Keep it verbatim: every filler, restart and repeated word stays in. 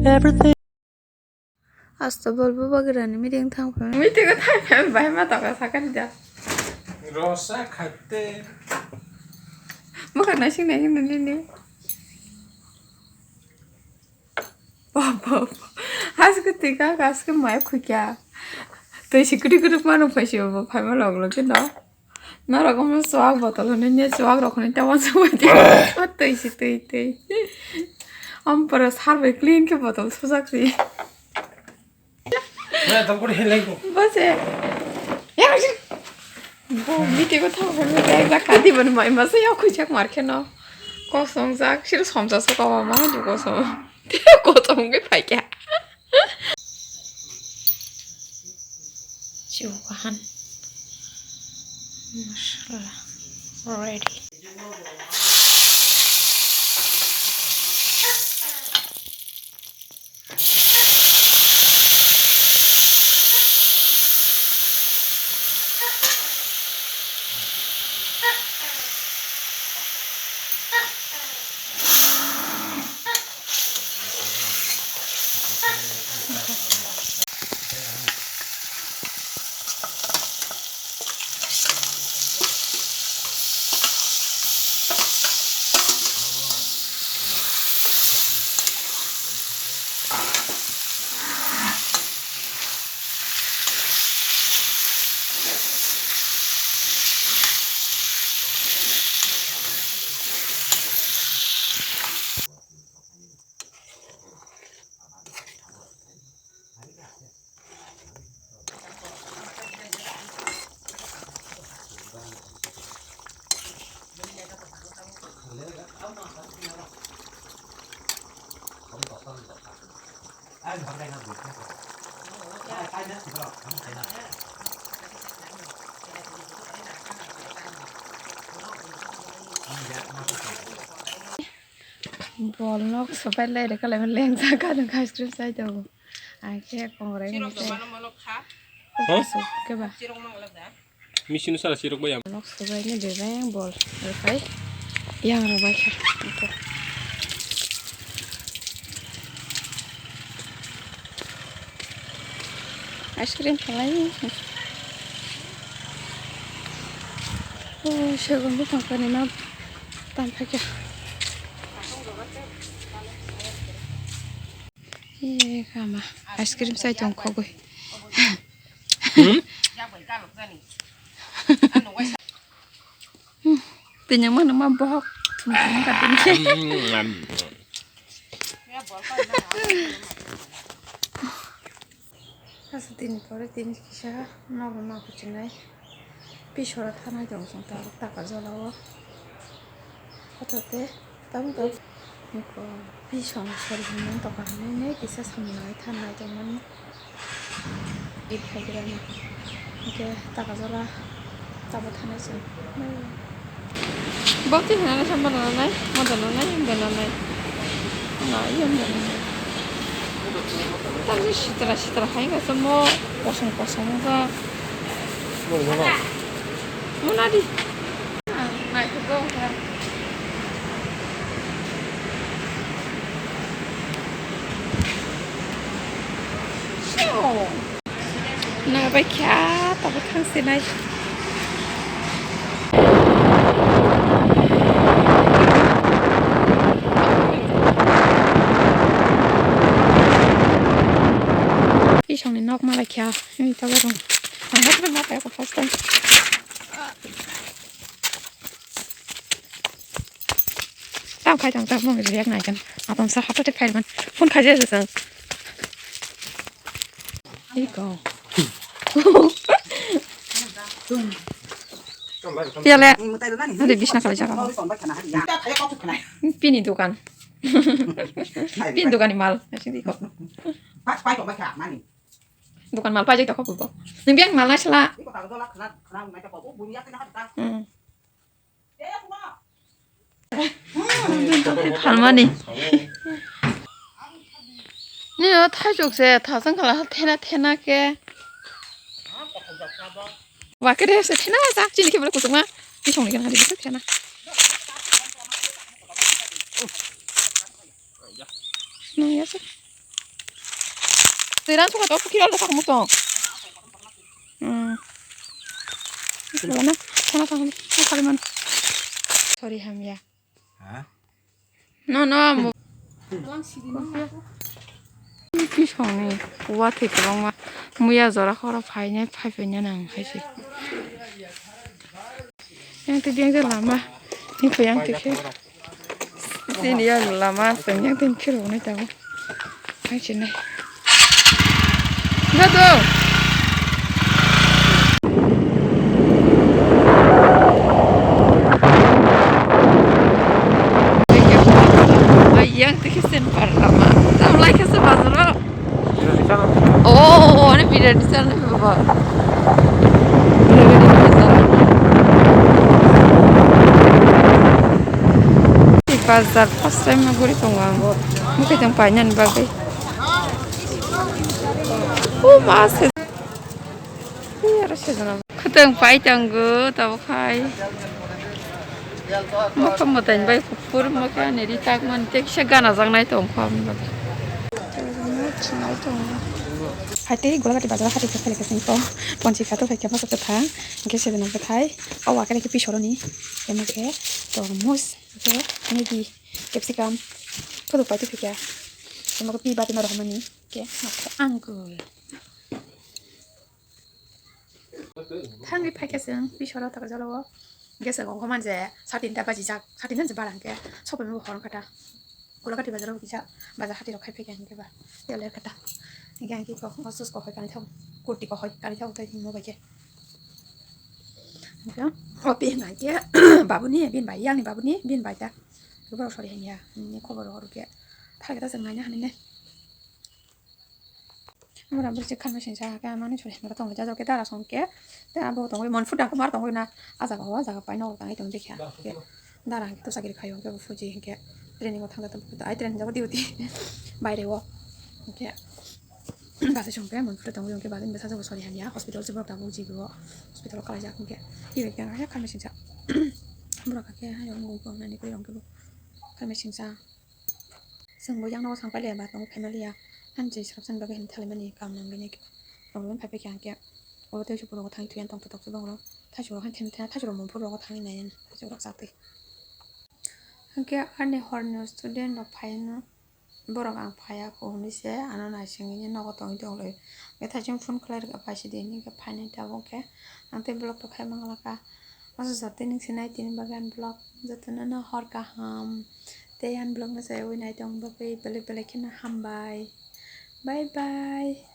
Everything. Asto bol bo bagirani meeting thang pha. Meeting o thang pha bai ma toka sakari da. Rosa khatte. Bokha naising naising nini. Papa. Haske tika haske mai khukya. Tei si kri kri mano phaisi bo phaima log log no. Norok omo chuak botol hwnwi ne chuak rok hwnwi tei uansuk bai twi. O twi si twi twi. Omo pore sar bai clean khe botol sujak si. Bose. Bo meeting o thang phai meeting ekla kati bani mai masa ya khuijak mar kheno. Kosong jak sir somsa soka mama du kosong. Kosong wngwi phaikha. Chubahan masala ready. Bol nok sopai lai reka lai lengsa ka nang ice cream sai tongo. Ang khe kongrai ni sai. Huh? Keba. Machine sara sirok bai. Nok sobai ni bebeng bol rwphai. Yang rwbai kha. Ice cream khalai. Oh, segun buphang kanina tam phaikha. Ye kama ice cream sai tong khogwi. Hmm? Tini mana ma bohok thum thum ka tini. Hmm. Asa tini pore tini kisa nogo ma kuchinai. Pisora thanai tong song ta taka jala o. Koto te tam to. Niko pisong sori hinwi toka hinwi kisa samnai thanai tongmani. Ip khai gira ni. Nike taka jala tabo thanai song. Bok ti hinani sambo nanai, modo nanai, himdo nanai. Wngkha yom nanai. Tamni sitra sitra hai wngkha se mo kosong kosong wngkha. Mona di. Naithogo wngkha. Sio. Nang bai kha tabuk thang sinai. Isongni nok malai kha, ini tabuk rung. Ang nok ma kaya ko first time. Tamo khai tong tamo react nai kan. Atom sa hapta tek phai man. Phone khai je sang. Iko. Piyale. Ade bisna khalai jaga. Pini dukan. Pini dukan ni mal. Dukan mal pajai toko buko. Nung biang mal nai sala. Hmm. Phalmani. Ni o thaichuk se thasang khala thena thena ke. Wa kere se thena sa chini ke bole kuchukma. Bisong ni kan hadi bisong thena. Nung ya se. Twiran suka to pukiro lo tak musong. Hmm. Wala na, sana sana sana kaliman. Sorry hamya. Ha? No no mo. Pisongni kuwa thwi kwbangma muya jora khoro phainai phaiphainya nang hai se. Yang twi yang lama ni khe yang twi khe. Sini yang lama seng yang twi khe rwnai tabuk. Hai se nai. Dado. Yang twi khe sen par lama. Tam lai khe se bazaro. Oh, ani biryani sana baba. Bazar first time ma guri tongo ang. Mukhe tong painani bagwi. Oh, ma se. Aro sejana. Khwtwng pai tongo tabuk hai. Mokhe mwtai bai kuphur mokhe ani ri tak man tei kisa gana jaknai tong kho aboni bagwi. Chinai tongo. Hai tei Golagati bazar hati khe phai khe sing kho. Ponchi khato khai khe masa kwthang. Hwnkhe sejana bwthai. O akhe khe pisoroni. Emo khe tormos. Hwnkhe nigi capsicum. Khuduk pai tongphikha. Emo khe pi bati no rohormani. Khe mokhe angul. Thangwi phaikha chwng pisoro thakjalo o. Hwnkhe chwng ongkha manje satinta bajijak, satinta hinwi bara hwnkhe sopaimabo hor wngkha ta. Golagati bazaro kisa bazar hati rok khai phaikha hwnkhe ba. Tei ler kha ta. Hwnkhe ang khe kok o sus kohoi kanwi thago, kurti kohoi kanwi thago tei himma bai khe. Hwnkhe o pi hwnkha hwnkhe babuni bini bai, yangni babuni bini bai ta. Borok sori hanya, hwnwi khobor rohor khe. Thangwi ta chwng naina hwnwi nai. Mura bwswk kharmai singsa khe, mani suri hinwi tongwi jajak khe dara song khe. Tei abo tongwi monphu dang khe mar tongwi na. A jaga o, a jaga pai nok tangwi tong dikha. Khe dara hwnkhe to chakri khaio hwnkhe bo fuji hwnkhe training o thangjato. Ai training jabo duty baire o. Hwnkhe basa song khe monphu tongwi hwnkhe basa sori hanya hospital se borok tabuk jigo. Hospital o kalaijak hwnkhe. Ibe khe kharmai singsa. Borok khe hayo wngwi nani kwrwi hwnkhe bo kharmai singsa. Chwng bo yang nogo thang pailiya ba tongo family ya. Ani je srapsani bagwi hinwi thalaimani kaam nang bini. Rong bai phai paikha hwnkhe. Oro tei sukurok thangwi thwiya tongthok tongthok bongorok. Thaisurok haino thaisurok mungphurok thangwi nai thaisurok chatwi. Hwnkhe ani horni student rok phaino borok ang phaiya kho hwnwi se ano naisingwi nogo tongwi tonglaio. Hwnkhe thaichung phone khlai rwkha paisidi hwnwi hwnkhe phainai tabuk khe ang tei vlog rok khai manglakha. Aswk jotoni se nai tini bagwi ani vlog jotono no hor kaham. Tei ani vlog no chaywi nai tong bagwi belai belai kheno hambai. Bye bye.